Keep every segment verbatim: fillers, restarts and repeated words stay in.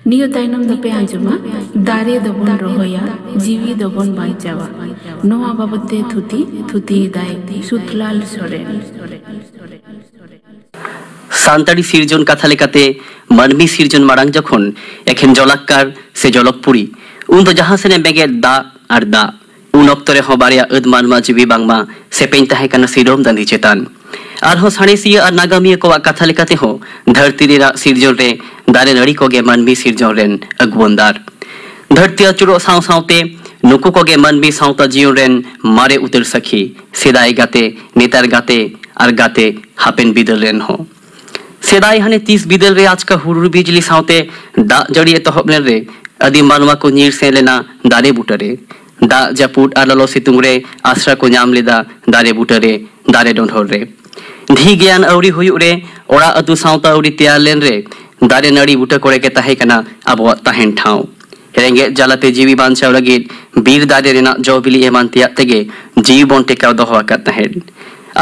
ᱱᱤᱭᱟᱹ ᱛᱟᱭᱱᱚᱢ ᱫᱚᱯᱮ ᱟᱸᱡᱚᱢᱟ, ᱫᱟᱨᱮ ᱫᱚᱵᱚᱱ ᱨᱚᱦᱚᱭᱟ, ᱡᱤᱣᱤ ᱫᱚᱵᱚᱱ ᱵᱟᱧᱪᱟᱣᱟ᱾ ᱱᱚᱣᱟ ᱵᱟᱵᱚᱛ ᱛᱮ ᱛᱷᱩᱛᱤ, ᱛᱷᱩᱛᱤᱭᱮᱫᱟᱭ ᱥᱩᱛᱞᱟᱞ ᱥᱚᱨᱮᱱ᱾ ᱥᱟᱱᱛᱟᱲᱤ ᱥᱤᱨᱡᱚᱱ ᱠᱟᱛᱷᱟ ᱞᱮᱠᱟᱛᱮ ᱢᱟᱹᱱᱢᱤ ᱥᱤᱨᱡᱚᱱ ᱢᱟᱲᱟᱝ ᱡᱚᱠᱷᱚᱱ ᱮᱠᱷᱮᱱ ᱡᱚᱞᱟᱠᱠᱟᱨ ᱥᱮ ᱡᱚᱞᱚᱠᱯᱩᱨᱤ, ᱩᱱ ᱫᱚ ᱡᱟᱦᱟᱸ ᱥᱮᱱᱮᱢ ᱵᱮᱸᱜᱮᱫ ᱫᱟᱜ ᱟᱨ ᱫᱟᱜ, ᱩᱱ ᱚᱠᱛᱚ ᱨᱮᱦᱚᱸ ᱵᱟᱨᱭᱟ ᱟᱹᱫ ᱢᱟᱱᱣᱟ ᱡᱤᱣᱤ ᱵᱟᱝᱢᱟ ᱥᱮᱯᱮᱧ ᱛᱟᱦᱮᱸ ᱠᱟᱱᱟ ᱥᱤᱨᱚᱢ ᱫᱟᱸᱫᱷᱤ ᱪᱮᱛᱟᱱ᱾ ᱟᱨᱦᱚᱸ ᱥᱟᱬᱮᱥᱤᱭᱟᱹ ᱟᱨ ᱱᱟᱜᱟᱢᱤᱭᱟᱹ ᱠᱚᱣᱟᱜ ᱠᱟᱛᱷᱟ ᱞᱮᱠᱟᱛᱮᱦᱚᱸ ᱫᱷᱟᱹᱨᱛᱤ ᱨᱮᱱᱟᱜ ᱥᱤᱨᱡᱚᱱ ᱨᱮ ᱫᱟᱨᱮ ᱱᱟᱹᱲᱤ ᱠᱚᱜᱮ ᱢᱟᱹᱱᱢᱤ ᱥᱤᱨᱡᱚᱱ ᱨᱮᱱ ᱟᱹᱜᱩᱣᱟᱹᱱ ᱫᱟᱨ᱾ ᱫᱷᱟᱹᱨᱛᱤ ᱟᱹᱪᱩᱨᱚᱜ ᱥᱟᱶ ᱥᱟᱶᱛᱮ ᱱᱩᱠᱩ ᱠᱚᱜᱮ ᱢᱟᱹᱱᱢᱤ ᱥᱟᱶᱛᱟ ᱡᱤᱭᱚᱱ ᱨᱮᱱ ᱢᱟᱨᱮ ᱩᱛᱟᱹᱨ ᱥᱟᱹᱠᱷᱤ, ᱥᱮᱫᱟᱭ ᱜᱟᱛᱮ, ᱱᱮᱛᱟᱨ ᱜᱟᱛᱮ ᱟᱨ ᱜᱟᱛᱮ ᱦᱟᱯᱮᱱ ᱵᱤᱫᱟᱹᱞ ᱨᱮᱱ ᱦᱚᱸ᱾ ᱥᱮᱫᱟᱭ ᱦᱟᱱᱮ ᱛᱤᱥ ᱵᱤᱫᱟᱹᱞ ᱨᱮ ᱟᱪᱠᱟ ᱦᱩᱰᱩᱨ ᱵᱤᱡᱽᱞᱤ ᱥᱟᱶᱛᱮ ᱫᱟᱜ ᱡᱟᱹᱲᱤ ᱮᱛᱚᱦᱚᱵ ᱞᱮᱱ ᱨᱮ ᱟᱹᱫᱤᱢ ᱢᱟᱱᱣᱟ ᱠᱚ ᱧᱤᱨ ᱥᱮᱱ ᱞᱮᱱᱟ ᱫᱟᱨᱮ ᱵᱩᱴᱟᱹᱨᱮ᱾ ᱫᱟᱜ ᱡᱟᱹᱯᱩᱫ ᱟᱨ ᱞᱚᱞᱚ ᱥᱤᱛᱩᱝ ᱨᱮ ᱟᱥᱨᱟ ᱠᱚ ᱧᱟᱢ ᱞᱮᱫᱟ ᱫᱟᱨᱮ ᱵᱩᱴᱟᱹᱨᱮ, ᱫᱟᱨᱮ ᱰᱚᱸᱰᱷᱚᱨ ᱨᱮ᱾ ᱫᱷᱤ ᱜᱮᱭᱟᱱ ᱟᱹᱣᱨᱤ ᱦᱩᱭᱩᱜ ᱨᱮ ᱚᱲᱟᱜ ᱟᱹᱛᱩ ᱥᱟᱶᱛᱟ ᱟᱹᱣᱨᱤ ᱛᱮᱭᱟᱨ ᱞᱮᱱ ᱨᱮ ᱫᱟᱨᱮ ᱱᱟᱹᱲᱤ ᱵᱩᱴᱟᱹ ᱠᱚᱨᱮ ᱜᱮ ᱛᱟᱦᱮᱸ ᱠᱟᱱᱟ ᱟᱵᱚᱣᱟᱜ ᱛᱟᱦᱮᱱ ᱴᱷᱟᱶ᱾ ᱨᱮᱸᱜᱮᱡ ᱡᱟᱞᱟᱛᱮ ᱡᱤᱣᱤ ᱵᱟᱧᱪᱟᱣ ᱞᱟᱹᱜᱤᱫ ᱵᱤᱨ ᱫᱟᱨᱮ ᱨᱮᱱᱟᱜ ᱡᱚ ᱵᱤᱞᱤ ᱮᱢᱟᱱ ᱛᱮᱭᱟᱜ ᱛᱮᱜᱮ ᱡᱤᱣᱤ ᱵᱚᱱ ᱴᱮᱠᱟᱣ ᱫᱚᱦᱚ ᱟᱠᱟᱫ ᱛᱟᱦᱮᱸᱫ᱾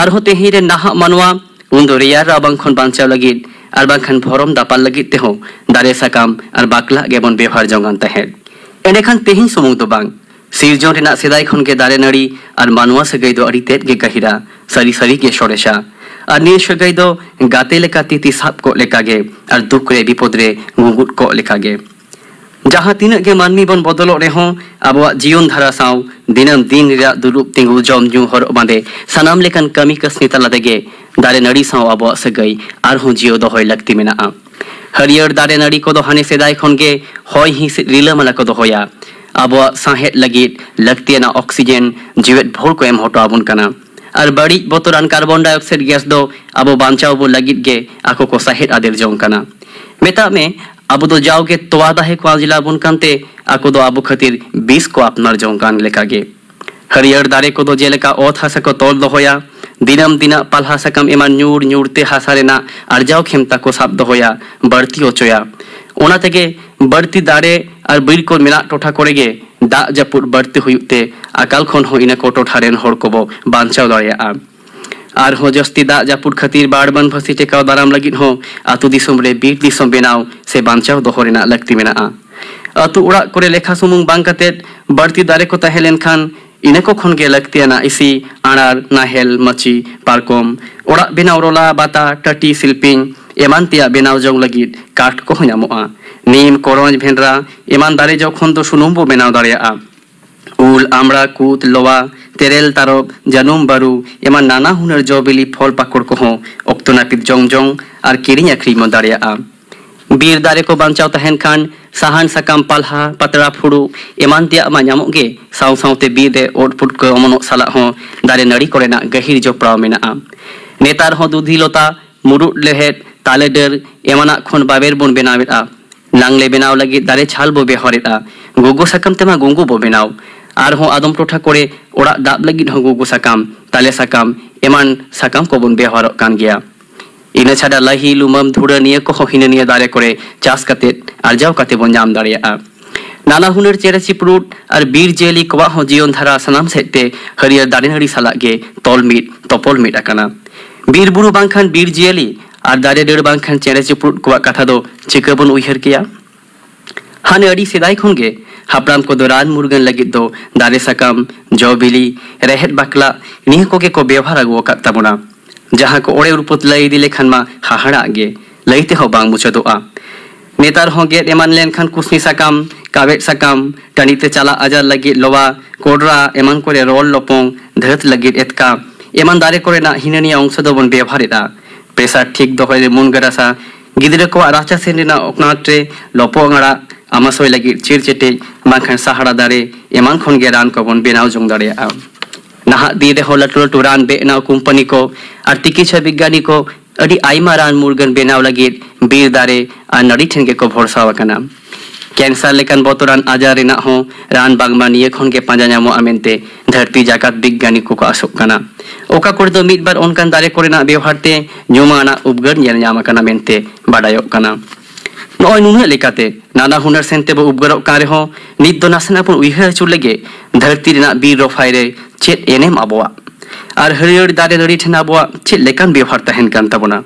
ᱟᱨᱦᱚᱸ ᱛᱮᱦᱮᱧ ᱨᱮᱱ ᱱᱟᱦᱟᱜ ᱢᱟᱱᱣᱟ ᱩᱱᱫᱚ ᱨᱮᱭᱟᱲ ᱨᱟᱵᱟᱝ ᱠᱷᱚᱱ ᱵᱟᱧᱪᱟᱣ ᱞᱟᱹᱜᱤᱫ ᱟᱨ ᱵᱟᱝᱠᱷᱟᱱ ᱵᱷᱚᱨᱚᱢ ᱫᱟᱯᱟᱞ ᱞᱟᱹᱜᱤᱫ ᱛᱮᱦᱚᱸ ᱫᱟᱨᱮ ᱥᱟᱠᱟᱢ ᱟᱨ ᱵᱟᱠᱞᱟᱜ ᱜᱮᱵᱚᱱ ᱵᱮᱣᱦᱟᱨ ᱡᱚᱝ ᱠᱟᱱ ᱛᱟᱦᱮᱸᱫ᱾ ᱮᱸᱰᱮᱠᱷᱟᱱ ᱛᱮᱦᱮᱧ ᱥᱩᱢᱩᱝ ᱫᱚ ᱵᱟᱝ, ᱥᱤᱨᱡᱚᱱ ᱨᱮᱱᱟᱜ ᱥᱮᱫᱟᱭ ᱠᱷᱚᱱ ᱜᱮ ᱫᱟᱨᱮ ᱱᱟᱹᱲᱤ ᱟᱨ ᱢᱟᱱᱣᱟ ᱥᱟᱹᱜᱟᱹᱭ ᱫᱚ ᱟᱹᱰᱤ ᱛᱮᱫ ᱜᱮ ᱜᱟᱹᱦᱤᱨᱟ, ᱥᱟᱹᱨᱤ ᱥᱟᱹᱨᱤ ᱜᱮ ᱥᱚᱨᱮᱥᱟ᱾ ᱟᱨ ᱱᱤᱭᱟᱹ ᱥᱟᱹᱜᱟᱹᱭ ᱫᱚ ᱜᱟᱛᱮ ᱞᱮᱠᱟ ᱛᱤ ᱛᱤ ᱥᱟᱵ ᱠᱚᱜ ᱞᱮᱠᱟᱜᱮ ᱟᱨ ᱫᱩᱠ ᱨᱮ ᱵᱤᱯᱚᱫ ᱨᱮ ᱜᱩᱸᱜᱩᱫ ᱠᱚᱜ ᱞᱮᱠᱟᱜᱮ᱾ ᱡᱟᱦᱟᱸ ᱛᱤᱱᱟᱹᱜ ᱜᱮ ᱢᱟᱹᱱᱢᱤ ᱵᱚᱱ ᱵᱚᱫᱚᱞᱚᱜ ᱨᱮᱦᱚᱸ, ᱟᱵᱚᱣᱟᱜ ᱡᱤᱭᱚᱱ ᱫᱷᱟᱨᱟ ᱥᱟᱶ ᱫᱤᱱᱟᱹᱢ ᱫᱤᱱ ᱨᱮᱭᱟᱜ ᱫᱩᱲᱩᱵ ᱛᱤᱸᱜᱩ, ᱡᱚᱢ ᱧᱩ, ᱦᱚᱨᱚᱜ ᱵᱟᱸᱫᱮ, ᱥᱟᱱᱟᱢ ᱞᱮᱠᱟᱱ ᱠᱟᱹᱢᱤ ᱠᱟᱹᱥᱱᱤ ᱛᱟᱞᱟ ᱛᱮᱜᱮ ᱫᱟᱨᱮ ᱱᱟᱹᱲᱤ ᱥᱟᱶ ᱟᱵᱚᱣᱟᱜ ᱥᱟᱹᱜᱟᱹᱭ ᱟᱨᱦᱚᱸ ᱡᱤᱭᱟᱹᱣ ᱫᱚᱦᱚᱭ ᱞᱟᱹᱠᱛᱤ ᱢᱮᱱᱟᱜᱼᱟ᱾ ᱦᱟᱹᱨᱭᱟᱹᱲ ᱫᱟᱨᱮ ᱱᱟᱹᱲᱤ ᱠᱚᱫᱚ ᱦᱟᱱᱮ ᱥᱮᱫᱟᱭ ᱠᱷᱚᱱ ᱜᱮ ᱦᱚᱭ ᱦᱤᱸᱥᱤᱫ ᱨᱤᱞᱟᱹᱢᱟᱞᱟ ᱠᱚ ᱫᱚᱦᱚᱭᱟ᱾ ᱟᱵᱚᱣᱟᱜ ᱥᱟᱸᱦᱮᱫ ᱞᱟᱹᱜᱤᱫ ᱞᱟᱹᱠᱛᱤᱭᱟᱱᱟᱜ ᱚᱠᱥᱤᱡᱮᱱ ᱡᱤᱣᱮᱫ ᱵᱷᱳᱨ ᱠᱚ ᱮᱢ ᱦᱚᱴᱚ ᱟᱵᱚᱱ ᱠᱟᱱᱟ᱾ ᱟᱨ ᱵᱟᱹᱲᱤᱡ ᱵᱚᱛᱚᱨᱟᱱ ᱠᱟᱨᱵᱚᱱ ᱰᱟᱭᱚᱠᱥᱟᱭᱤᱰ ᱜᱮᱥ ᱫᱚ ᱟᱵᱚ ᱵᱟᱧᱪᱟᱣ ᱵᱚ ᱞᱟᱹᱜᱤᱫ ᱜᱮ ᱟᱠᱚ ᱠᱚ ᱥᱟᱦᱮᱫ ᱟᱫᱮᱨ ᱡᱚᱝ ᱠᱟᱱᱟ᱾ ᱢᱮᱛᱟᱜ ᱢᱮ, ᱟᱵᱚ ᱫᱚ ᱡᱟᱣᱜᱮ ᱛᱚᱣᱟ ᱫᱟᱦᱮ ᱠᱚ ᱟᱸᱡᱽᱞᱟ ᱵᱚᱱ ᱠᱟᱱᱛᱮ, ᱟᱠᱚ ᱫᱚ ᱟᱵᱚ ᱠᱷᱟᱹᱛᱤᱨ ᱵᱤᱥ ᱠᱚ ᱟᱯᱱᱟᱨ ᱡᱚᱝ ᱠᱟᱱ ᱞᱮᱠᱟᱜᱮ᱾ ᱦᱟᱹᱨᱭᱟᱹᱲ ᱫᱟᱨᱮ ᱠᱚᱫᱚ ᱡᱮᱞᱮᱠᱟ ᱚᱛ ᱦᱟᱥᱟ ᱠᱚ ᱛᱚᱞ ᱫᱚᱦᱚᱭᱟ, ᱫᱤᱱᱟᱹᱢ ᱫᱤᱱᱟᱜ ᱯᱟᱞᱦᱟ ᱥᱟᱠᱟᱢ ᱮᱢᱟᱱ ᱧᱩᱨ ᱧᱩᱨ ᱛᱮ ᱦᱟᱥᱟ ᱨᱮᱱᱟᱜ ᱟᱨᱡᱟᱣ ᱠᱷᱮᱢᱛᱟ ᱠᱚ ᱥᱟᱵ ᱫᱚᱦᱚᱭᱟ, ᱵᱟᱹᱲᱛᱤ ᱦᱚᱪᱚᱭᱟ᱾ ᱚᱱᱟ ᱛᱮᱜᱮ ᱵᱟᱹᱲᱛᱤ ᱫᱟᱨᱮ ᱟᱨ ᱵᱤᱨ ᱠᱚ ᱢᱮᱱᱟᱜ ᱴᱚᱴᱷᱟ ᱠᱚᱨᱮ ᱜᱮ ᱫᱟᱜ ᱡᱟᱹᱯᱩᱫ ᱵᱟᱹᱲᱛᱤ ᱦᱩᱭᱩᱜ ᱛᱮ ᱟᱠᱟᱞ ᱠᱷᱚᱱ ᱦᱚᱸ ᱤᱱᱟᱹ ᱠᱚ ᱴᱚᱴᱷᱟ ᱨᱮᱱ ᱦᱚᱲ ᱠᱚᱵᱚ ᱵᱟᱧᱪᱟᱣ ᱫᱟᱲᱮᱭᱟᱜᱼᱟ᱾ ᱟᱨᱦᱚᱸ ᱡᱟᱹᱥᱛᱤ ᱫᱟᱜ ᱡᱟᱹᱯᱩᱫ ᱠᱷᱟᱹᱛᱤᱨ ᱵᱟᱲ ᱵᱟᱱ ᱯᱷᱟᱹᱥᱤ ᱴᱮᱠᱟᱣ ᱫᱟᱨᱟᱢ ᱞᱟᱹᱜᱤᱫ ᱦᱚᱸ ᱟᱹᱛᱩ ᱫᱤᱥᱚᱢ ᱨᱮ ᱵᱤᱨ ᱫᱤᱥᱚᱢ ᱵᱮᱱᱟᱣ ᱥᱮ ᱵᱟᱧᱪᱟᱣ ᱫᱚᱦᱚ ᱨᱮᱱᱟᱜ ᱞᱟᱹᱠᱛᱤ ᱢᱮᱱᱟᱜᱼᱟ᱾ ᱟᱹᱛᱩ ᱚᱲᱟᱜ ᱠᱚᱨᱮ ᱞᱮᱠᱷᱟ ᱥᱩᱢᱩᱝ ᱵᱟᱝ ᱠᱟᱛᱮᱫ ᱵᱟᱹᱲᱛᱤ ᱫᱟᱨᱮ ᱠᱚ ᱛᱟᱦᱮᱸ ᱞᱮᱱᱠᱷᱟᱱ ᱤᱱᱟᱹ ᱠᱚ ᱠᱷᱚᱱ ᱜᱮ ᱞᱟᱹᱠᱛᱤᱭᱟᱱᱟᱜ ᱤᱥᱤ, ᱟᱲᱟᱨ, ᱱᱟᱦᱮᱞ, ᱢᱟᱹᱪᱤ, ᱯᱟᱨᱠᱚᱢ, ᱚᱲᱟᱜ ᱵᱮᱱᱟᱣ ᱨᱚᱞᱟ, ᱵᱟᱛᱟ, ᱴᱟᱹᱴᱤ, ᱥᱤᱞᱯᱤᱧ ᱮᱢᱟᱱ ᱛᱮᱭᱟᱜ ᱵᱮᱱᱟᱣ ᱡᱚᱝ ᱞᱟᱹᱜᱤᱫ ᱠᱟᱴ ᱠᱚᱦᱚᱸ ᱧᱟᱢᱚᱜᱼᱟ᱾ ᱱᱤᱢ, ᱠᱚᱨᱚᱧᱡᱽ, ᱵᱷᱮᱱᱨᱟ ᱮᱢᱟᱱ ᱫᱟᱨᱮ ᱡᱚ ᱠᱷᱚᱱ ᱫᱚ ᱥᱩᱱᱩᱢ ᱵᱚ ᱵᱮᱱᱟᱣ ᱫᱟᱲᱮᱭᱟᱜᱼᱟ᱾ ᱩᱞ, ᱟᱢᱲᱟ, ᱠᱩᱫ, ᱞᱚᱣᱟ, ᱛᱮᱨᱮᱞ, ᱛᱟᱨᱚᱵ, ᱡᱟᱹᱱᱩᱢ, ᱵᱟᱹᱨᱩ ᱮᱢᱟᱱ ᱱᱟᱱᱟ ᱦᱩᱱᱟᱹᱨ ᱡᱚ ᱵᱤᱞᱤ ᱯᱷᱚᱞ ᱯᱟᱠᱚᱲ ᱠᱚᱦᱚᱸ ᱚᱠᱛᱚ ᱱᱟᱹᱯᱤᱛ ᱡᱚᱢ ᱡᱚᱝ ᱟᱨ ᱠᱤᱨᱤᱧ ᱟᱹᱠᱷᱨᱤᱧ ᱵᱚᱱ ᱫᱟᱲᱮᱭᱟᱜᱼᱟ᱾ ᱵᱤᱨ ᱫᱟᱨᱮ ᱠᱚ ᱵᱟᱧᱪᱟᱣ ᱛᱟᱦᱮᱱ ᱠᱷᱟᱱ ᱥᱟᱦᱟᱱ ᱥᱟᱠᱟᱢ, ᱯᱟᱞᱦᱟ, ᱯᱟᱛᱲᱟ ᱯᱷᱩᱲᱩᱜ ᱮᱢᱟᱱ ᱛᱮᱭᱟᱜ ᱢᱟ ᱧᱟᱢᱚᱜ ᱜᱮ, ᱥᱟᱶ ᱥᱟᱶᱛᱮ ᱵᱤᱨ ᱨᱮ ᱳᱫ ᱯᱩᱴᱠᱟᱹ ᱚᱢᱚᱱᱚᱜ ᱥᱟᱞᱟᱜ ᱦᱚᱸ ᱫᱟᱨᱮ ᱱᱟᱹᱲᱤ ᱠᱚᱨᱮᱱᱟᱜ ᱜᱟᱹᱦᱤᱨ ᱡᱚᱯᱲᱟᱣ ᱢᱮᱱᱟᱜᱼᱟ᱾ ᱱᱮᱛᱟᱨ ᱦᱚᱸ ᱫᱩᱫᱷᱤ ᱞᱚᱛᱟ, ᱢᱩᱨᱩᱫ ᱨᱮᱦᱮᱫ, ᱛᱟᱞᱮ ᱰᱟᱹᱨ ᱮᱢᱟᱱᱟᱜ ᱠᱷᱚᱱ ᱵᱟᱵᱮᱨ ᱵᱚᱱ ᱵᱮᱱᱟᱣᱮᱫᱼᱟ᱾ ᱱᱟᱝᱞᱮ ᱵᱮᱱᱟᱣ ᱞᱟᱹᱜᱤᱫ ᱫᱟᱨᱮ ᱪᱷᱟᱞ ᱵᱚ ᱵᱮᱣᱦᱟᱨᱮᱫᱼᱟ᱾ ᱜᱩᱜᱩ ᱥᱟᱠᱟᱢ ᱛᱮᱢᱟ ᱜᱩᱸᱜᱩ ᱵᱚ ᱵᱮᱱᱟᱣ᱾ ᱟᱨᱦᱚᱸ ᱟᱫᱚᱢ ᱴᱚᱴᱷᱟ ᱠᱚᱨᱮ ᱚᱲᱟᱜ ᱫᱟᱵ ᱞᱟᱹᱜᱤᱫ ᱦᱚᱸ ᱜᱩᱜᱩ ᱥᱟᱠᱟᱢ, ᱛᱟᱞᱮ ᱥᱟᱠᱟᱢ ᱮᱢᱟᱱ ᱥᱟᱠᱟᱢ ᱠᱚᱵᱚᱱ ᱵᱮᱣᱦᱟᱨᱚᱜ ᱠᱟᱱ ᱜᱮᱭᱟ᱾ ᱤᱱᱟᱹ ᱪᱷᱟᱰᱟ ᱞᱟᱹᱦᱤ, ᱞᱩᱢᱟᱹᱢ, ᱫᱷᱩᱲᱟᱹ ᱱᱤᱭᱟᱹ ᱠᱚᱦᱚᱸ ᱦᱤᱱᱟᱹ ᱱᱤᱭᱟᱹ ᱫᱟᱨᱮ ᱠᱚᱨᱮ ᱪᱟᱥ ᱠᱟᱛᱮᱫ ᱟᱨᱡᱟᱣ ᱠᱟᱛᱮ ᱵᱚᱱ ᱧᱟᱢ ᱫᱟᱲᱮᱭᱟᱜᱼᱟ᱾ ᱱᱟᱱᱟ ᱦᱩᱱᱟᱹᱨ ᱪᱮᱬᱮ ᱪᱤᱯᱨᱩᱫ ᱟᱨ ᱵᱤᱨ ᱡᱤᱭᱟᱹᱞᱤ ᱠᱚᱣᱟᱜ ᱦᱚᱸ ᱡᱤᱭᱚᱱ ᱫᱷᱟᱨᱟ ᱥᱟᱱᱟᱢ ᱥᱮᱫ ᱛᱮ ᱦᱟᱹᱨᱭᱟᱹᱲ ᱫᱟᱨᱮ ᱱᱟᱹᱲᱤ ᱥᱟᱞᱟᱜ ᱜᱮ ᱛᱚᱞ ᱢᱤᱫ ᱛᱚᱯᱚᱞ ᱢᱤᱫ ᱟᱠᱟᱱᱟ᱾ ᱵᱤᱨ ᱵᱩᱨᱩ ᱵᱟᱝᱠᱷᱟᱱ ᱵᱤᱨ ᱡᱤᱭᱟᱹᱞᱤ ᱟᱨ ᱫᱟᱨᱮ ᱰᱟᱹᱨ ᱵᱟᱝᱠᱷᱟᱱ ᱪᱮᱬᱮ ᱪᱤᱯᱨᱩᱫ ᱠᱚᱣᱟᱜ ᱠᱟᱛᱷᱟ ᱫᱚ ᱪᱤᱠᱟᱹ ᱵᱚᱱ ᱩᱭᱦᱟᱹᱨ ᱠᱮᱭᱟ? ᱦᱟᱱᱮ ᱟᱹᱰᱤ ᱥᱮᱫᱟᱭ ᱠᱷᱚᱱ ᱜᱮ ᱦᱟᱯᱲᱟᱢ ᱠᱚᱫᱚ ᱨᱟᱱ ᱢᱩᱨᱜᱟᱹᱱ ᱞᱟᱹᱜᱤᱫ ᱫᱚ ᱫᱟᱨᱮ ᱥᱟᱠᱟᱢ, ᱡᱚ ᱵᱤᱞᱤ, ᱨᱮᱦᱮᱫ ᱵᱟᱠᱞᱟᱜ ᱱᱤᱭᱟᱹ ᱠᱚᱜᱮ ᱠᱚ ᱵᱮᱣᱦᱟᱨ ᱟᱹᱜᱩ ᱟᱠᱟᱫ ᱛᱟᱵᱚᱱᱟ᱾ ᱡᱟᱦᱟᱸ ᱠᱚ ᱚᱲᱮ ᱩᱨᱯᱩᱛ ᱞᱟᱹᱭ ᱤᱫᱤ ᱞᱮᱠᱷᱟᱱ ᱢᱟ ᱦᱟᱦᱟᱲᱟᱜ ᱜᱮ, ᱞᱟᱹᱭ ᱛᱮᱦᱚᱸ ᱵᱟᱝ ᱢᱩᱪᱟᱹᱫᱚᱜᱼᱟ᱾ ᱱᱮᱛᱟᱨ ᱦᱚᱸ ᱜᱮᱫ ᱮᱢᱟᱱ ᱞᱮᱱᱠᱷᱟᱱ ᱠᱩᱥᱱᱤ ᱥᱟᱠᱟᱢ, ᱠᱟᱣᱮᱫ ᱥᱟᱠᱟᱢ, ᱴᱟᱺᱰᱤ ᱛᱮ ᱪᱟᱞᱟᱜ ᱟᱡᱟᱨ ᱞᱟᱹᱜᱤᱫ ᱞᱚᱣᱟ, ᱠᱚᱰᱨᱟ ᱮᱢᱟᱱ ᱠᱚᱨᱮ ᱨᱚᱞ ᱞᱚᱯᱚᱝ, ᱫᱷᱟᱹᱛ ᱞᱟᱹᱜᱤᱫ ᱮᱛᱠᱟ ᱮᱢᱟᱱ ᱫᱟᱨᱮ ᱠᱚᱨᱮᱱᱟᱜ ᱦᱤᱱᱟᱹ ᱱᱤᱭᱟᱹ ᱚᱝᱥᱚ ᱫᱚᱵᱚᱱ ᱵᱮᱣᱦᱟᱨᱮᱫᱼᱟ᱾ ᱯᱨᱮᱥᱟᱨ ᱴᱷᱤᱠ ᱫᱚᱦᱚᱭ ᱨᱮ ᱢᱩᱱᱜᱟᱹ ᱨᱟᱥᱟ, ᱜᱤᱫᱽᱨᱟᱹ ᱠᱚᱣᱟᱜ ᱨᱟᱪᱟ ᱥᱮᱱ ᱨᱮᱱᱟᱜ ᱚᱠᱱᱟᱴ ᱨᱮ ᱞᱚᱯᱚᱝ ᱟᱲᱟᱜ, ᱟᱢᱟᱥᱚᱭ ᱞᱟᱹᱜᱤᱫ ᱪᱤᱨ ᱪᱮᱴᱮᱡ ᱵᱟᱝᱠᱷᱟᱱ ᱥᱟᱦᱟᱲᱟ ᱫᱟᱨᱮ ᱮᱢᱟᱱ ᱠᱷᱚᱱ ᱜᱮ ᱨᱟᱱ ᱠᱚᱵᱚᱱ ᱵᱮᱱᱟᱣ ᱡᱚᱝ ᱫᱟᱲᱮᱭᱟᱜᱼᱟ᱾ ᱱᱟᱦᱟᱜ ᱫᱤᱱ ᱨᱮᱦᱚᱸ ᱞᱟᱹᱴᱩ ᱞᱟᱹᱴᱩ ᱨᱟᱱ ᱵᱮᱱᱟᱣ ᱠᱳᱢᱯᱟᱱᱤ ᱠᱚ ᱟᱨ ᱛᱤᱠᱤᱪᱷᱟ ᱵᱤᱜᱽᱜᱟᱱᱤ ᱠᱚ ᱟᱹᱰᱤ ᱟᱭᱢᱟ ᱨᱟᱱ ᱢᱩᱨᱜᱟᱹᱱ ᱵᱮᱱᱟᱣ ᱞᱟᱹᱜᱤᱫ ᱵᱤᱨ ᱫᱟᱨᱮ ᱟᱨ ᱱᱟᱹᱲᱤ ᱴᱷᱮᱱ ᱜᱮᱠᱚ ᱵᱷᱚᱨᱥᱟ ᱟᱠᱟᱱᱟ᱾ ᱠᱮᱱᱥᱟᱨ ᱞᱮᱠᱟᱱ ᱵᱚᱛᱚᱨᱟᱱ ᱟᱡᱟᱨ ᱨᱮᱱᱟᱜ ᱦᱚᱸ ᱨᱟᱱ ᱵᱟᱝᱢᱟ ᱱᱤᱭᱟᱹ ᱠᱷᱚᱱ ᱜᱮ ᱯᱟᱸᱡᱟ ᱧᱟᱢᱚᱜᱼᱟ ᱢᱮᱱᱛᱮ ᱫᱷᱟᱹᱨᱛᱤ ᱡᱟᱠᱟᱛ ᱵᱤᱜᱽᱜᱟᱱᱤ ᱠᱚᱠᱚ ᱟᱥᱚᱜ ᱠᱟᱱᱟ᱾ ᱚᱠᱟ ᱠᱚᱨᱮ ᱫᱚ ᱢᱤᱫ ᱵᱟᱨ ᱚᱱᱠᱟᱱ ᱫᱟᱨᱮ ᱠᱚᱨᱮᱱᱟᱜ ᱵᱮᱣᱦᱟᱨ ᱛᱮ ᱧᱩᱢᱟᱱᱟᱜ ᱩᱯᱜᱟᱹᱨ ᱧᱮᱞ ᱧᱟᱢ ᱟᱠᱟᱱᱟ ᱢᱮᱱᱛᱮ ᱵᱟᱰᱟᱭᱚᱜ ᱠᱟᱱᱟ᱾ ᱱᱚᱜᱼᱚᱭ ᱱᱩᱱᱟᱹᱜ ᱞᱮᱠᱟᱛᱮ ᱱᱟᱱᱟ ᱦᱩᱱᱟᱹᱨ ᱥᱮᱱ ᱛᱮᱵᱚ ᱩᱯᱜᱟᱹᱨᱚᱜ ᱠᱟᱱ ᱨᱮᱦᱚᱸ, ᱱᱤᱛ ᱫᱚ ᱱᱟᱥᱮᱱᱟᱜ ᱵᱚᱱ ᱩᱭᱦᱟᱹᱨ ᱟᱹᱪᱩᱨ ᱞᱮᱜᱮ, ᱫᱷᱟᱹᱨᱛᱤ ᱨᱮᱱᱟᱜ ᱵᱤᱨ ᱨᱚᱯᱷᱟᱭ ᱨᱮ ᱪᱮᱫ ᱮᱱᱮᱢ ᱟᱵᱚᱣᱟᱜ? ᱟᱨ ᱦᱟᱹᱨᱭᱟᱹᱲ ᱫᱟᱨᱮ ᱱᱟᱹᱲᱤ ᱴᱷᱮᱱ ᱟᱵᱚᱣᱟᱜ ᱪᱮᱫ ᱞᱮᱠᱟᱱ ᱵᱮᱣᱦᱟᱨ ᱛᱟᱦᱮᱱ ᱠᱟᱱ ᱛᱟᱵᱚᱱᱟ?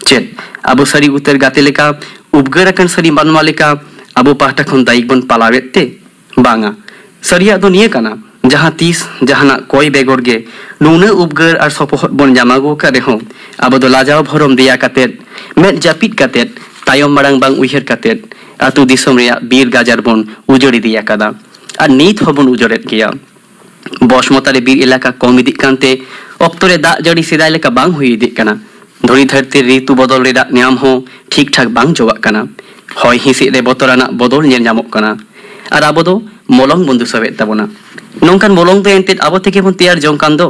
ᱪᱮᱫ ᱟᱵᱚ ᱥᱟᱹᱨᱤ ᱩᱛᱟᱹᱨ ᱜᱟᱛᱮ ᱞᱮᱠᱟ, ᱩᱯᱜᱟᱹᱨ ᱟᱠᱟᱱ ᱥᱟᱹᱨᱤ ᱢᱟᱱᱣᱟ ᱞᱮᱠᱟ ᱟᱵᱚ ᱯᱟᱦᱴᱟ ᱠᱷᱚᱱ ᱫᱟᱭᱤᱠ ᱵᱚᱱ ᱯᱟᱞᱟᱣᱮᱫ ᱛᱮ? ᱵᱟᱝᱟ᱾ ᱥᱟᱹᱨᱤᱭᱟᱜ ᱫᱚ ᱱᱤᱭᱟᱹ ᱠᱟᱱᱟ, ᱡᱟᱦᱟᱸ ᱛᱤᱥ ᱡᱟᱦᱟᱱᱟᱜ ᱠᱚᱭ ᱵᱮᱜᱚᱨ ᱜᱮ ᱱᱩᱱᱟᱹᱜ ᱩᱯᱜᱟᱹᱨ ᱟᱨ ᱥᱚᱯᱚᱦᱚᱫ ᱵᱚᱱ ᱧᱟᱢ ᱟᱹᱜᱩ ᱟᱠᱟᱫ ᱨᱮᱦᱚᱸ, ᱟᱵᱚ ᱫᱚ ᱞᱟᱡᱟᱣ ᱵᱷᱚᱨᱚᱢ ᱫᱮᱭᱟ ᱠᱟᱛᱮᱫ, ᱢᱮᱫ ᱡᱟᱹᱯᱤᱫ ᱠᱟᱛᱮᱫ, ᱛᱟᱭᱚᱢ ᱢᱟᱲᱟᱝ ᱵᱟᱝ ᱩᱭᱦᱟᱹᱨ ᱠᱟᱛᱮᱫ, ᱟᱹᱛᱩ ᱫᱤᱥᱚᱢ ᱨᱮᱭᱟᱜ ᱵᱤᱨ ᱜᱟᱡᱟᱲ ᱵᱚᱱ ᱩᱡᱟᱹᱲ ᱤᱫᱤ ᱟᱠᱟᱫᱟ᱾ ᱟᱨ ᱱᱤᱛ ᱦᱚᱸᱵᱚᱱ ᱩᱡᱟᱹᱲᱮᱫ ᱜᱮᱭᱟ᱾ ᱵᱚᱥᱢᱚᱛᱟ ᱨᱮ ᱵᱤᱨ ᱮᱞᱟᱠᱟ ᱠᱚᱢ ᱤᱫᱤᱜ ᱠᱟᱱᱛᱮ, ᱚᱠᱛᱚ ᱨᱮ ᱫᱟᱜ ᱡᱟᱹᱲᱤ ᱥᱮᱫᱟᱭ ᱞᱮᱠᱟ ᱵᱟᱝ ᱦᱩᱭ ᱤᱫᱤᱜ ᱠᱟᱱᱟ᱾ ᱫᱷᱩᱲᱤ ᱫᱷᱟᱹᱨᱛᱤ ᱨᱤᱛᱩ ᱵᱚᱫᱚᱞ ᱨᱮᱱᱟᱜ ᱱᱤᱭᱟᱢ ᱦᱚᱸ ᱴᱷᱤᱠ ᱴᱷᱟᱠ ᱵᱟᱝ ᱡᱚᱜᱟᱜ ᱠᱟᱱᱟ᱾ ᱦᱚᱭ ᱦᱤᱸᱥᱤᱫ ᱨᱮ ᱵᱚᱛᱚᱨᱟᱱᱟᱜ ᱵᱚᱫᱚᱞ ᱧᱮᱞ ᱧᱟᱢᱚᱜ ᱠᱟᱱᱟ᱾ ᱟᱨ ᱟᱵᱚ ᱫᱚ ᱢᱚᱞᱚᱝ ᱵᱚᱱ ᱫᱩᱥᱟᱹᱣᱮᱫ ᱛᱟᱵᱚᱱᱟ᱾ ᱱᱚᱝᱠᱟᱱ ᱢᱚᱞᱚᱝ ᱫᱚ ᱮᱱᱛᱮᱫ ᱟᱵᱚ ᱛᱮᱜᱮ ᱵᱚᱱ ᱛᱮᱭᱟᱨ ᱡᱚᱝ ᱠᱟᱱ ᱫᱚ᱾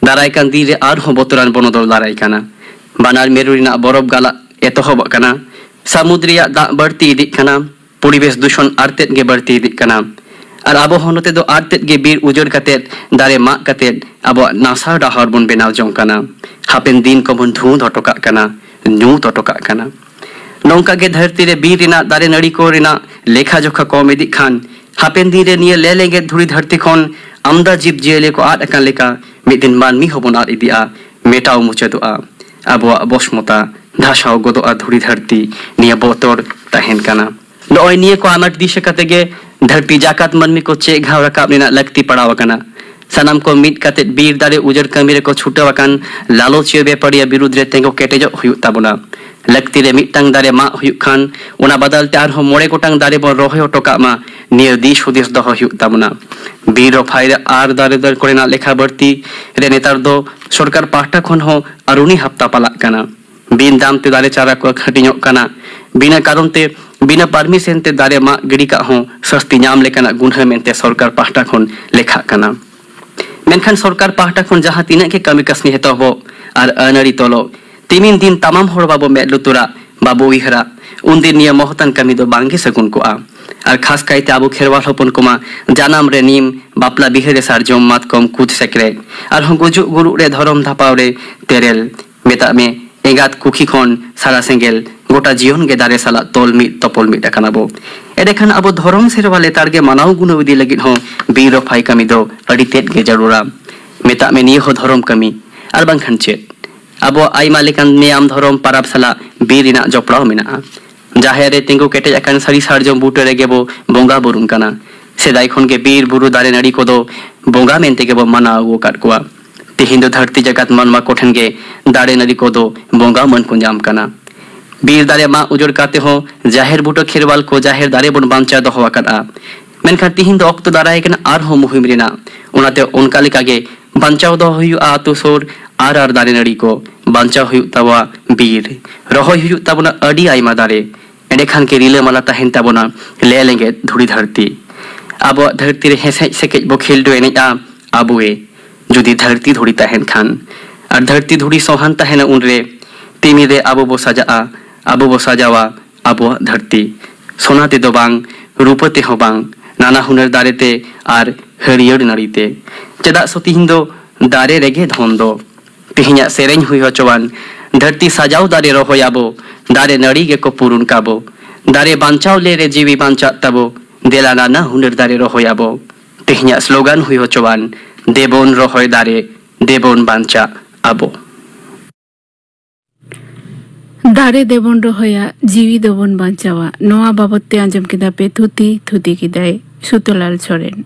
ᱫᱟᱨᱟᱭ ᱠᱟᱱ ᱫᱤᱱ ᱨᱮ ᱟᱨᱦᱚᱸ ᱵᱚᱛᱚᱨᱟᱱ ᱵᱚᱱᱚᱫᱚᱞ ᱫᱟᱨᱟᱭ ᱠᱟᱱᱟ᱾ ᱵᱟᱱᱟᱨ ᱢᱮᱨᱩ ᱨᱮᱱᱟᱜ ᱵᱚᱨᱚᱯ ᱜᱟᱞᱟᱜ ᱮᱛᱚᱦᱚᱵᱚᱜ ᱠᱟᱱᱟ᱾ ᱥᱟᱹᱢᱩᱫ ᱨᱮᱭᱟᱜ ᱫᱟᱜ ᱵᱟᱹᱲᱛᱤ ᱤᱫᱤᱜ ᱠᱟᱱᱟ᱾ ᱯᱚᱨᱤᱵᱮᱥ ᱫᱩᱥᱚᱱ ᱟᱨ ᱛᱮᱫ ᱜᱮ ᱵᱟᱹᱲᱛᱤ ᱤᱫᱤᱜ ᱠᱟᱱᱟ᱾ ᱟᱨ ᱟᱵᱚ ᱦᱚᱸ ᱱᱚᱛᱮ ᱫᱚ ᱟᱨ ᱛᱮᱫ ᱜᱮ ᱵᱤᱨ ᱩᱡᱟᱹᱲ ᱠᱟᱛᱮᱫ, ᱫᱟᱨᱮ ᱢᱟᱜ ᱠᱟᱛᱮᱫ ᱟᱵᱚᱣᱟᱜ ᱱᱟᱥᱟᱣ ᱰᱟᱦᱟᱨ ᱵᱚᱱ ᱵᱮᱱᱟᱣ ᱡᱚᱝ ᱠᱟᱱᱟ᱾ ᱦᱟᱯᱮᱱ ᱫᱤᱱ ᱠᱚᱵᱚᱱ ᱫᱷᱩᱸᱫ ᱦᱚᱴᱚ ᱠᱟᱜ ᱠᱟᱱᱟ, ᱧᱩᱛ ᱦᱚᱴᱚ ᱠᱟᱜ ᱠᱟᱱᱟ᱾ ᱱᱚᱝᱠᱟ ᱜᱮ ᱫᱷᱟᱹᱨᱛᱤ ᱨᱮ ᱵᱤᱨ ᱨᱮᱱᱟᱜ ᱫᱟᱨᱮ ᱱᱟᱹᱲᱤ ᱠᱚ ᱨᱮᱱᱟᱜ ᱞᱮᱠᱷᱟ ᱡᱚᱠᱷᱟ ᱠᱚᱢ ᱤᱫᱤᱜ ᱠᱷᱟᱱ, ᱦᱟᱯᱮᱱ ᱫᱤᱱ ᱨᱮ ᱱᱤᱭᱟᱹ ᱞᱮ ᱞᱮᱸᱜᱮᱫ ᱫᱷᱩᱲᱤ ᱫᱷᱟᱹᱨᱛᱤ ᱠᱷᱚᱱ ᱟᱢᱫᱟ ᱡᱤᱵᱽ ᱡᱤᱭᱟᱹᱞᱤ ᱠᱚ ᱟᱫ ᱟᱠᱟᱱ ᱞᱮᱠᱟ, ᱢᱤᱫ ᱫᱤᱱ ᱢᱟᱹᱱᱢᱤ ᱦᱚᱸᱵᱚᱱ ᱟᱫ ᱤᱫᱤᱜᱼᱟ, ᱢᱮᱴᱟᱣ ᱢᱩᱪᱟᱹᱫᱚᱜᱼᱟ᱾ ᱟᱵᱚᱣᱟᱜ ᱵᱚᱥᱢᱚᱛᱟ ᱫᱷᱟᱥᱟᱣ ᱜᱚᱫᱚᱜᱼᱟ ᱫᱷᱩᱲᱤ ᱫᱷᱟᱹᱨᱛᱤ, ᱱᱤᱭᱟᱹ ᱵᱚᱛᱚᱨ ᱛᱟᱦᱮᱱ ᱠᱟᱱᱟ᱾ ᱱᱚᱜᱼᱚᱭ ᱱᱤᱭᱟᱹ ᱠᱚ ᱟᱱᱟᱴ ᱫᱤᱥᱟᱹ ᱠᱟᱛᱮ ᱜᱮ ᱫᱷᱟᱹᱨᱛᱤ ᱡᱟᱠᱟᱛ ᱢᱟᱹᱱᱢᱤ ᱠᱚ ᱪᱮᱫ ᱜᱷᱟᱣ ᱨᱟᱠᱟᱵ ᱨᱮᱱᱟᱜ ᱞᱟᱹᱠᱛᱤ ᱯᱟᱲᱟᱣ ᱟᱠᱟᱱᱟ᱾ ᱥᱟᱱᱟᱢ ᱠᱚ ᱢᱤᱫ ᱠᱟᱛᱮ ᱵᱤᱨ ᱫᱟᱨᱮ ᱩᱡᱟᱹᱲ ᱠᱟᱹᱢᱤ ᱨᱮᱠᱚ ᱪᱷᱩᱴᱟᱹᱣ ᱟᱠᱟᱱ ᱞᱟᱞᱚᱪᱤᱭᱟᱹ ᱵᱮᱯᱟᱨᱤᱭᱟᱹ ᱵᱤᱨᱩᱫᱽ ᱨᱮ ᱛᱮᱸᱜᱚ ᱠᱮᱴᱮᱡᱚᱜ ᱦᱩᱭᱩᱜ ᱛᱟᱵᱚᱱᱟ᱾ ᱞᱟᱹᱠᱛᱤ ᱨᱮ ᱢᱤᱫᱴᱟᱝ ᱫᱟᱨᱮ ᱢᱟᱜ ᱦᱩᱭᱩᱜ ᱠᱷᱟᱱ, ᱚᱱᱟ ᱵᱟᱫᱟᱞ ᱛᱮ ᱟᱨᱦᱚᱸ ᱢᱚᱬᱮ ᱜᱚᱴᱟᱝ ᱫᱟᱨᱮ ᱵᱚᱱ ᱨᱚᱦᱚᱭ ᱦᱚᱴᱚ ᱠᱟᱜ ᱢᱟ, ᱱᱤᱭᱟᱹ ᱫᱤᱥ ᱦᱩᱫᱤᱥ ᱫᱚᱦᱚ ᱦᱩᱭᱩᱜ ᱛᱟᱵᱚᱱᱟ᱾ ᱵᱤᱨ ᱨᱚᱯᱷᱟᱭ ᱟᱨ ᱫᱟᱨᱮ ᱫᱟᱨᱮ ᱠᱚᱨᱮᱱᱟᱜ ᱞᱮᱠᱷᱟ ᱵᱟᱹᱲᱛᱤ ᱨᱮ ᱱᱮᱛᱟᱨ ᱫᱚ ᱥᱚᱨᱠᱟᱨ ᱯᱟᱦᱴᱟ ᱠᱷᱚᱱ ᱦᱚᱸ ᱟᱹᱨᱩᱱᱤ ᱦᱟᱯᱛᱟ ᱯᱟᱞᱟᱜ ᱠᱟᱱᱟ᱾ ᱵᱤᱱ ᱫᱟᱢ ᱛᱮ ᱫᱟᱨᱮ ᱪᱟᱨᱟ ᱠᱚ ᱦᱟᱹᱴᱤᱧᱚᱜ ᱠᱟᱱᱟ᱾ ᱵᱤᱱᱟᱹ ᱠᱟᱨᱚᱱ ᱛᱮ, ᱵᱤᱱᱟᱹ ᱯᱟᱨᱢᱤᱥᱚᱱ ᱛᱮ ᱫᱟᱨᱮ ᱢᱟᱜ ᱜᱤᱰᱤ ᱠᱟᱜ ᱦᱚᱸ ᱥᱟᱹᱥᱛᱤ ᱧᱟᱢ ᱞᱮᱠᱟᱱᱟᱜ ᱜᱩᱱᱦᱟᱹ ᱢᱮᱱᱛᱮ ᱥᱚᱨᱠᱟᱨ ᱯᱟᱦᱴᱟ ᱠᱷᱚᱱ ᱞᱮᱠᱷᱟᱜ ᱠᱟᱱᱟ᱾ ᱢᱮᱱᱠᱷᱟᱱ ᱥᱚᱨᱠᱟᱨ ᱯᱟᱦᱴᱟ ᱠᱷᱚᱱ ᱡᱟᱦᱟᱸ ᱛᱤᱱᱟᱹᱜ ᱜᱮ ᱠᱟᱹᱢᱤ ᱠᱟᱹᱥᱱᱤ ᱮᱛᱚᱦᱚᱵᱚᱜ ᱟᱨ ᱟᱹᱱᱟᱹᱨᱤ ᱛᱚᱞᱚᱜ, ᱛᱤᱢᱤᱱ ᱫᱤᱱ ᱛᱟᱢᱟᱢ ᱦᱚᱲ ᱵᱟᱵᱚ ᱢᱮᱫ ᱞᱩᱛᱩᱨᱟ, ᱵᱟᱵᱚ ᱩᱭᱦᱟᱹᱨᱟ, ᱩᱱᱫᱤᱱ ᱱᱤᱭᱟᱹ ᱢᱚᱦᱚᱛᱟᱱ ᱠᱟᱹᱢᱤ ᱫᱚ ᱵᱟᱝᱜᱮ ᱥᱟᱹᱜᱩᱱ ᱠᱚᱜᱼᱟ᱾ ᱟᱨ ᱠᱷᱟᱥ ᱠᱟᱭᱛᱮ ᱟᱵᱚ ᱠᱷᱮᱨᱣᱟᱞ ᱦᱚᱯᱚᱱ ᱠᱚᱢᱟ ᱡᱟᱱᱟᱢ ᱨᱮ ᱱᱤᱢ, ᱵᱟᱯᱞᱟ ᱵᱤᱦᱟᱹ ᱨᱮ ᱥᱟᱨᱡᱚᱢ, ᱢᱟᱛᱠᱚᱢ, ᱠᱩᱫ ᱥᱮᱠᱨᱮᱡ, ᱟᱨᱦᱚᱸ ᱜᱩᱡᱩᱜ ᱜᱩᱨᱩᱜ ᱨᱮ ᱫᱷᱚᱨᱚᱢ ᱫᱷᱟᱯᱟᱣ ᱨᱮ ᱛᱮᱨᱮᱞ, ᱢᱮᱛᱟᱜ ᱢᱮ ᱮᱸᱜᱟᱛ ᱠᱩᱠᱷᱤ ᱠᱷᱚᱱ ᱥᱟᱨᱟ ᱥᱮᱸᱜᱮᱞ, ᱜᱚᱴᱟ ᱡᱤᱭᱚᱱ ᱜᱮ ᱫᱟᱨᱮ ᱥᱟᱞᱟᱜ ᱛᱚᱞ ᱢᱤᱫ ᱛᱚᱯᱚᱞ ᱢᱤᱫ ᱟᱠᱟᱱᱟ ᱵᱚ᱾ ᱮᱸᱰᱮᱠᱷᱟᱱ ᱟᱵᱚ ᱫᱷᱚᱨᱚᱢ ᱥᱮᱨᱣᱟ ᱞᱮᱛᱟᱲ ᱜᱮ ᱢᱟᱱᱟᱣ ᱜᱩᱱᱟᱹᱣ ᱤᱫᱤ ᱞᱟᱹᱜᱤᱫ ᱦᱚᱸ ᱵᱤᱨ ᱨᱚᱯᱷᱟᱭ ᱠᱟᱹᱢᱤ ᱫᱚ ᱟᱹᱰᱤ ᱛᱮᱫ ᱜᱮ ᱡᱟᱹᱨᱩᱲᱟ᱾ ᱢᱮᱛᱟᱜ ᱢᱮ ᱱᱤᱭᱟᱹ ᱦᱚᱸ ᱫᱷᱚᱨᱚᱢ ᱠᱟᱹᱢᱤ, ᱟᱨ ᱵᱟᱝᱠᱷᱟᱱ ᱪᱮᱫ? ᱟᱵᱚᱣᱟᱜ ᱟᱭᱢᱟ ᱞᱮᱠᱟᱱ ᱱᱮᱭᱟᱢ ᱫᱷᱚᱨᱚᱢ ᱯᱟᱨᱟᱵᱽ ᱥᱟᱞᱟᱜ ᱵᱤᱨ ᱨᱮᱱᱟᱜ ᱡᱚᱯᱲᱟᱣ ᱢᱮᱱᱟᱜᱼᱟ᱾ ᱡᱟᱦᱮᱨ ᱨᱮ ᱛᱤᱸᱜᱩ ᱠᱮᱴᱮᱡ ᱟᱠᱟᱱ ᱥᱟᱹᱨᱤ ᱥᱟᱨᱡᱚᱢ ᱵᱩᱴᱟᱹ ᱨᱮᱜᱮ ᱵᱚ ᱵᱚᱸᱜᱟ ᱵᱩᱨᱩᱱ ᱠᱟᱱᱟ᱾ ᱥᱮᱫᱟᱭ ᱠᱷᱚᱱ ᱜᱮ ᱵᱤᱨ ᱵᱩᱨᱩ ᱫᱟᱨᱮ ᱱᱟᱹᱲᱤ ᱠᱚᱫᱚ ᱵᱚᱸᱜᱟ ᱢᱮᱱᱛᱮ ᱜᱮᱵᱚ ᱢᱟᱱᱟᱣ ᱟᱹᱜᱩ ᱟᱠᱟᱫ ᱠᱚᱣᱟ᱾ ᱛᱮᱦᱮᱧ ᱫᱚ ᱫᱷᱟᱹᱨᱛᱤ ᱡᱟᱠᱟᱛ ᱢᱟᱱᱣᱟ ᱠᱚᱴᱷᱮᱱ ᱜᱮ ᱫᱟᱨᱮ ᱱᱟᱹᱲᱤ ᱠᱚᱫᱚ ᱵᱚᱸᱜᱟ ᱢᱟᱹᱱ ᱠᱚ ᱧᱟᱢ ᱠᱟᱱᱟ᱾ ᱵᱤᱨ ᱫᱟᱨᱮ ᱢᱟᱜ ᱩᱡᱟᱹᱲ ᱠᱟᱛᱮ ᱦᱚᱸ ᱡᱟᱦᱮᱨ ᱵᱩᱴᱟᱹ ᱠᱷᱮᱨᱣᱟᱞ ᱠᱚ ᱡᱟᱦᱮᱨ ᱫᱟᱨᱮ ᱵᱚᱱ ᱵᱟᱧᱪᱟᱣ ᱫᱚᱦᱚ ᱟᱠᱟᱫᱼᱟ᱾ ᱢᱮᱱᱠᱷᱟᱱ ᱛᱤᱦᱤᱧ ᱫᱚ ᱚᱠᱛᱚ ᱫᱟᱨᱟᱭ ᱠᱟᱱᱟ ᱟᱨᱦᱚᱸ ᱢᱩᱦᱤᱢ ᱨᱮᱱᱟᱜ᱾ ᱚᱱᱟᱛᱮ ᱚᱱᱠᱟ ᱞᱮᱠᱟᱜᱮ ᱵᱟᱧᱪᱟᱣ ᱫᱚᱦᱚ ᱦᱩᱭᱩᱜᱼᱟ ᱟᱹᱛᱩ ᱥᱩᱨ ᱟᱨ ᱟᱨ ᱫᱟᱨᱮ ᱱᱟᱹᱲᱤ ᱠᱚ᱾ ᱵᱟᱧᱪᱟᱣ ᱦᱩᱭᱩᱜ ᱛᱟᱵᱚᱱᱟ ᱵᱤᱨ, ᱨᱚᱦᱚᱭ ᱦᱩᱭᱩᱜ ᱛᱟᱵᱚᱱᱟ ᱟᱹᱰᱤ ᱟᱭᱢᱟ ᱫᱟᱨᱮ᱾ ᱮᱸᱰᱮᱠᱷᱟᱱ ᱜᱮ ᱨᱤᱞᱟᱹᱢᱟᱞᱟ ᱛᱟᱦᱮᱱ ᱛᱟᱵᱚᱱᱟ ᱞᱮ ᱞᱮᱸᱜᱮᱫ ᱫᱷᱩᱲᱤ ᱫᱷᱟᱹᱨᱛᱤ᱾ ᱟᱵᱚᱣᱟᱜ ᱫᱷᱟᱹᱨᱛᱤ ᱨᱮ ᱦᱮᱸᱥᱮᱡ ᱥᱮᱠᱮᱡ ᱵᱚ ᱠᱷᱮᱞᱰᱩ ᱮᱱᱮᱡᱼᱟ ᱟᱵᱚ ᱜᱮ᱾ ᱡᱩᱫᱤ ᱫᱷᱟᱹᱨᱛᱤ ᱫᱷᱩᱲᱤ ᱛᱟᱦᱮᱱ ᱠᱷᱟᱱ, ᱟᱨ ᱫᱷᱟᱹᱨᱛᱤ ᱫᱷᱩᱲᱤ ᱥᱚᱦᱟᱱ ᱛᱟᱦᱮᱱᱟ ᱩᱱᱨᱮ, ᱛᱤᱢᱤᱨ ᱨᱮ ᱟᱵᱚ ᱵᱚ ᱥᱟᱡᱟᱜᱼᱟ, ᱟᱵᱚ ᱵᱚ ᱥᱟᱡᱟᱣᱟ ᱟᱵᱚᱣᱟᱜ ᱫᱷᱟᱹᱨᱛᱤ᱾ ᱥᱚᱱᱟ ᱛᱮᱫᱚ ᱵᱟᱝ, ᱨᱩᱯᱟᱹ ᱛᱮᱦᱚᱸ ᱵᱟᱝ, ᱱᱟᱱᱟ ᱦᱩᱱᱟᱹᱨ ᱫᱟᱨᱮ ᱛᱮ ᱟᱨ ᱦᱟᱹᱨᱭᱟᱹᱲ ᱱᱟᱹᱲᱤ ᱛᱮ᱾ ᱪᱮᱫᱟᱜ ᱥᱮ ᱛᱤᱦᱤᱧ ᱫᱚ ᱫᱟᱨᱮ ᱨᱮᱜᱮ ᱫᱷᱚᱱ ᱫᱚ᱾ ᱛᱮᱦᱮᱧᱟᱜ ᱥᱮᱨᱮᱧ ᱦᱩᱭ ᱦᱚᱪᱚᱣᱟᱱ, ᱫᱷᱟᱹᱨᱛᱤ ᱥᱟᱡᱟᱣ ᱫᱟᱨᱮ ᱨᱚᱦᱚᱭ ᱟᱵᱚ, ᱫᱟᱨᱮ ᱱᱟᱹᱲᱤ ᱜᱮᱠᱚ ᱯᱩᱨᱩᱱ ᱠᱟᱵᱚ᱾ ᱫᱟᱨᱮ ᱵᱟᱧᱪᱟᱣ ᱞᱮᱨᱮ ᱡᱤᱣᱤ ᱵᱟᱧᱪᱟᱜ ᱛᱟᱵᱚ, ᱫᱮᱞᱟ ᱱᱟᱱᱟ ᱦᱩᱱᱟᱹᱨ ᱫᱟᱨᱮ ᱨᱚᱦᱚᱭ ᱟᱵᱚ᱾ ᱛᱮᱦᱮᱧᱟᱜ ᱥᱞᱳᱜᱟᱱ ᱦᱩᱭ ᱦᱚᱪᱚᱣᱟᱱ, ᱫᱮᱵᱚᱱ ᱨᱚᱦᱚᱭ ᱫᱟᱨᱮ, ᱫᱮᱵᱚᱱ ᱵᱟᱧᱪᱟᱜ ᱟᱵᱚ᱾ ᱫᱟᱨᱮ ᱫᱮᱵᱚᱱ ᱨᱚᱦᱚᱭᱟ, ᱡᱤᱣᱤ ᱫᱚᱵᱚᱱ ᱵᱟᱧᱪᱟᱣᱟ᱾ ᱱᱚᱣᱟ ᱵᱟᱵᱚᱛ ᱛᱮ ᱟᱸᱡᱚᱢ ᱠᱮᱫᱟ ᱯᱮ ᱛᱷᱩᱛᱤ, ᱛᱷᱩᱛᱤ ᱠᱮᱫᱟᱭ ᱥᱩᱛᱚᱞᱟᱞ ᱥᱚᱨᱮᱱ᱾